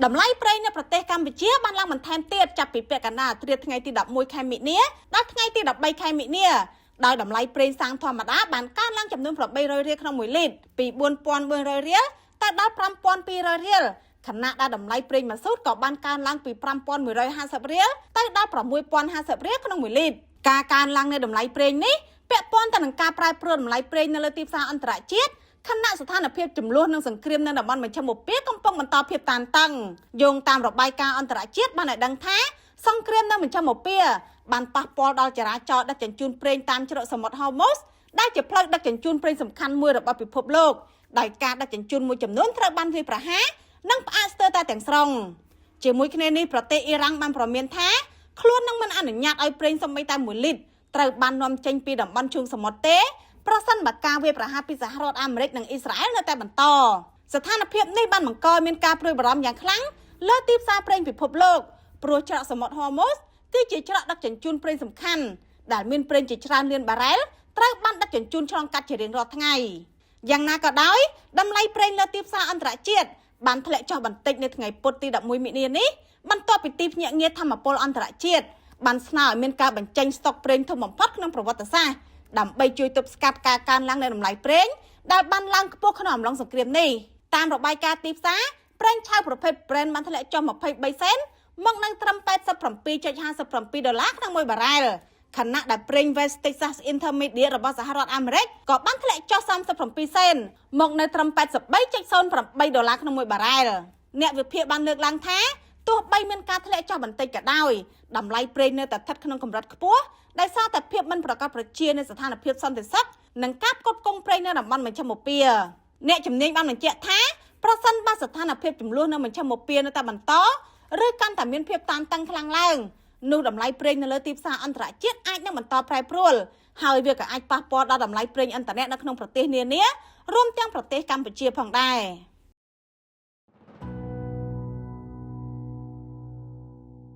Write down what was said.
តម្លៃប្រេងនៅប្រទេសកម្ពុជាបានឡើងបន្ថែមទៀតចាប់ពីពាក់កណ្ដាលអាធ្រាត្រថ្ងៃទី11ខែមិនិនាដល់ថ្ងៃទី13ខែមិនិនាដោយតម្លៃប្រេងសាំងធម្មតាបានកើនឡើងចំនួន800រៀលក្នុង1លីត្រពី4400រៀលទៅដល់5200រៀលខណៈដែលតម្លៃប្រេងម៉ាស៊ូតក៏បានកើនឡើងពី5150រៀលទៅដល់6050រៀលក្នុង1លីត្រការកើនឡើងនៃតម្លៃប្រេងនេះពាក់ព័ន្ធទៅនឹងការប្រែប្រួលតម្លៃប្រេងនៅលើទីផ្សារអន្តរជាតិខណៈស្ថានភាពជម្លោះនិងសង្គ្រាមនៅតំបន់មជ្ឈិមបូព៌ាកំពុងបន្តភាពតានតឹងយោងតាមរបាយការណ៍អន្តរជាតិបានឲ្យដឹងថាសង្គ្រាមនៅមជ្ឈិមបូព៌ាបានប៉ះពាល់ដល់ចរាចរណ៍ដឹកជញ្ជូនប្រេងតាមច្រកសមុទ្រហូម៉ូសដែលជាផ្លូវដឹកជញ្ជូនប្រេងសំខាន់មួយរបស់ពិភពលោកដោយការដឹកជញ្ជូនមួយចំនួនត្រូវបានវាយប្រហារនិងផ្អាកស្ទើរតែទាំងស្រុងជាមួយគ្នានេះប្រទេសអ៊ីរ៉ង់បានព្រមានថាខ្លួននឹងមិនអនុញ្ញាតឲ្យប្រេងសូម្បីតែ1លីត្រត្រូវបាននាំចេញពីតំបន់ឈូងសមុទ្រទេប្រសិនបើការវាយប្រហារពីសហរដ្ឋអាមេរិកនិងអ៊ីស្រាអែលនៅតែបន្តស្ថានភាពនេះបានបង្កឲ្យមានការព្រួយបារម្ភយ៉ាងខ្លាំងលើទីផ្សារប្រេងពិភពលោកព្រោះច្រកសមុទ្រហូម៉ូសគឺជាច្រកដឹកជញ្ជូនប្រេងសំខាន់ដែលមានប្រេងជាច្រើនលានបារ៉ែលត្រូវបានដឹកជញ្ជូនឆ្លងកាត់ជារៀងរាល់ថ្ងៃយ៉ាងណាក៏ដោយតម្លៃប្រេងលើទីផ្សារអន្តរជាតិបានធ្លាក់ចុះបន្តិចនៅថ្ងៃពុធទី11មិនិនានេះបន្ទាប់ពីទីភ្នាក់ងារធម្មពលអន្តរជាតិបានស្នើឲ្យមានការបញ្ចេញស្តុកប្រេងធំបំផុតក្នុងប្រវត្តិសាស្ត្រដើម្បីជួយទប់ស្កាត់ការកើនឡើងនៃតម្លៃប្រេងដែលបានឡើងខ្ពស់ក្នុងអំឡុងសង្គ្រាមនេះតាមរបាយការណ៍ទីផ្សារប្រេងឆៅប្រភេទ Brent បានធ្លាក់ចុះ23សេនមកនៅត្រឹម87.57ដុល្លារក្នុងមួយបារ៉ែលខណៈដែលប្រេង West Texas Intermediate របស់សហរដ្ឋអាមេរិកក៏បានធ្លាក់ចុះ37សេនមកនៅត្រឹម83.08ដុល្លារក្នុងមួយបារ៉ែលអ្នកវិភាគបានលើកឡើងថាទោះបីមានការធ្លាក់ចុះបន្តិចក៏ដោយតម្លៃប្រេងនៅតែស្ថិតក្នុងកម្រិតខ្ពស់ដោយសារតែភាពមិនប្រាកដប្រជានៃស្ថានភាពសន្តិសុខនិងការផ្គត់ផ្គង់ប្រេងនៅតំបន់មជ្ឈិមបូព៌ាអ្នកជំនាញបានបញ្ជាក់ថាប្រសិនបើស្ថានភាពជម្លោះនៅមជ្ឈិមបូព៌ានៅតែបន្តឬកាន់តែមានភាពតានតឹងខ្លាំងឡើងនោះតម្លៃប្រេងនៅលើទីផ្សារអន្តរជាតិអាចនឹងបន្តប្រែប្រួលហើយវាក៏អាចប៉ះពាល់ដល់តម្លៃប្រេងឥន្ធនៈនៅក្នុងប្រទេសនានារួមទាំងប្រទេសកម្ពុជាផងដែរ។